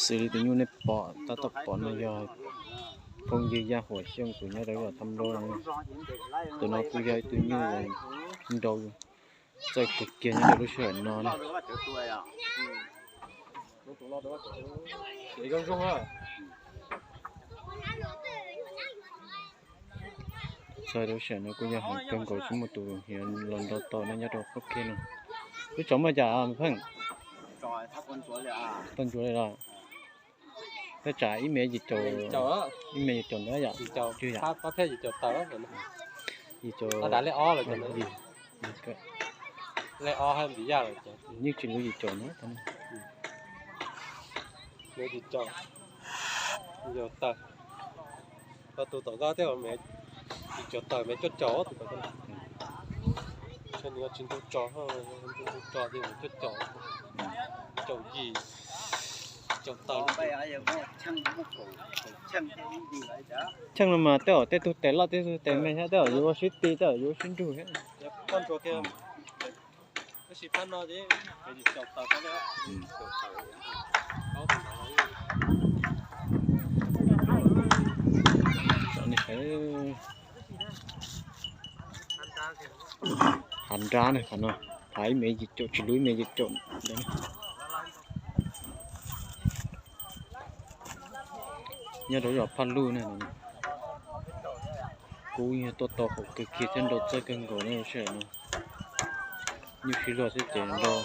Xws li tus nyuj nej pom tab tom pom no yog phooj ywg Yaj Huam Xyooj tus nyob rau zos Thab Nplub no. Tus no kuj yog ib tug nyuj nrau txawj kawg kiag nyob rau lub sij hawm no na. Txawj lub sij hawm no kuj yog heev kawg nkaus tsis muaj tus hniav los nrau tau no nyob rau qub kiag no. Wb tsaus muaj cas me pheej? Tau ntsuav li los? Thaj tsam ib mev yim caum, ib mev yim caum ntawd yom? Yim caum, yeej tsis luv yim caum na. Yim caum tawm, tus tom nkaj tej me yim caum tawm me cuaj caum tus tom nkaj. Nws tsis ntug tso, ntug tso ces cuaj caum, caum yim, caum tawm. Cheej no mas tej zaum tej tug tes loj tej tug tes me thiab tej zaum yuav ua sib ti tej zaum yuav ua sib nrug thiab. Hav nrab na, qhov no, hav ib mev yim caum tsis luv ib mev yim caum ntawd. Nyob rau zos Phaj Luj na. Kuj yog tuaj tau haum kawg kiag thiab nrau txawj kawg nkaus na sij hawm no. Nyuj sib luag thiab ces nrau,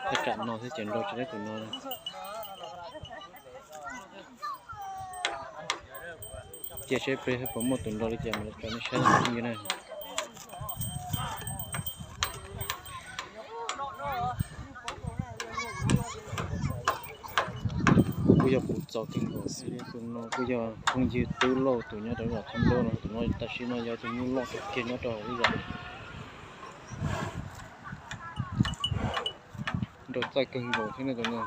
thaj tsam no thiab ces nrau tsis tau tus no. Cia seb peb puas muaj tus nrau li cas mas los tso nej saib na. Kuj yog kuv txaus kawg nkaus xwb, tus no kuj yog phooj ywg Tub Lauj tus nyob rau zos Thab Nplub no, tus no tam sim no yog tus nyuj loj kawg kiag nyob rau lub zos. Nrau txawj kawg nkaus thiab na tus no.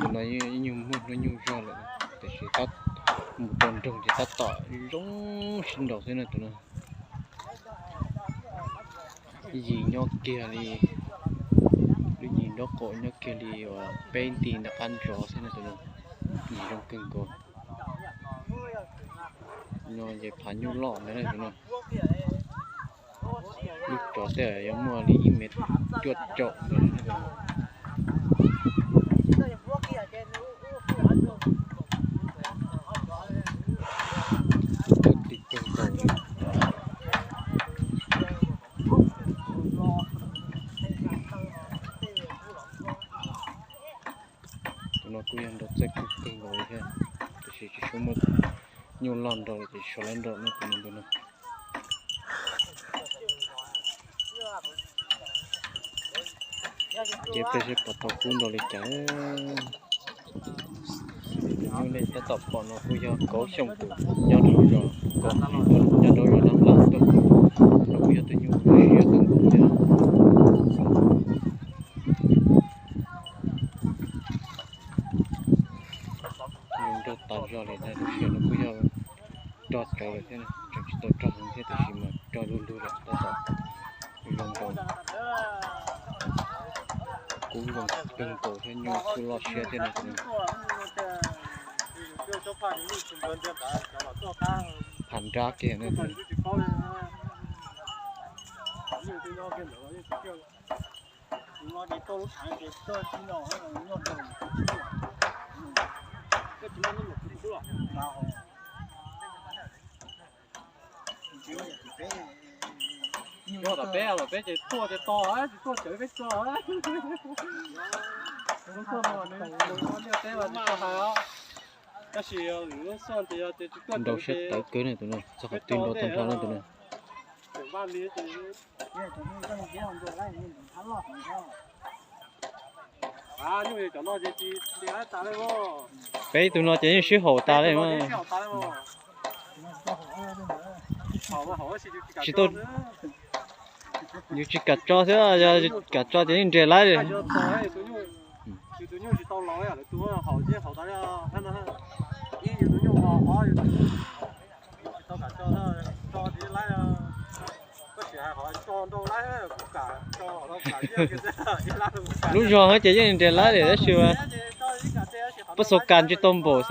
Tus no ib nyuag muaj hnub nyoog zog lawm, tiam sis tab mus rau nroog ces tab tom zoo sib nraus xwb na tus no. Yim nyob kiag li, lub yim nraub qaum nyob kiag li uas peb nti ntawm qab ntsov xwb na tus no. Yim zoo kawg nkaus. No ces phav nyuj loj ntawd na tus no. Lub tsov tej yuav muaj li ib mev cuaj caum ntawd. Cuaj tim kawg nkaus li. Tus no kuj yog nrau txawj kawg nkaus li thiab, tiam sis tsis tshua muaj nyuj loj nrau li, tiam sis sawv lawv nrau no tus no tus no. Ces peb seb puas tau kub nrau li cas. Tus nyuj nej tab tom pom no kuj yog Kauv Xyooj tus nyob rau zos Kauv Hais, nyob rau zos Nab Laj tuaj, no kuj yog tus nyuj siab kawg nkaus thiab. Zoo nraug tas zog li na, lub sij hawm no kuj yog rog tsawv lawm thiab, tseem tsis tau rog heev thiab tiam sis mas rog lug lug lawm tab tom zoo nraug. Kub zoo kawg nkaus thiab nyuj kuj loj siab thiab no. Phav nrab kiag na. Yog tom peb, tom peb ces tuaj ces to, tsis tuaj cawv peb tso. Tuaj no nws liaj teb los tsis tau hais os. Tab sis lwm lub xyoo ces yog tias tsis tuaj cawv ces nrau siab tawv kawg na tus no, txog qhov twg nrau tag nrho na tus no. Peb tus no ces yeej sib haum tas li mas. Tsis tau, yus tsis kam tso xwb, yog kam tso ces yeej nres laib li. Lub zog ces yeej nres laib li tab sis mas Pab xo kas ntsis tau npaum xwb.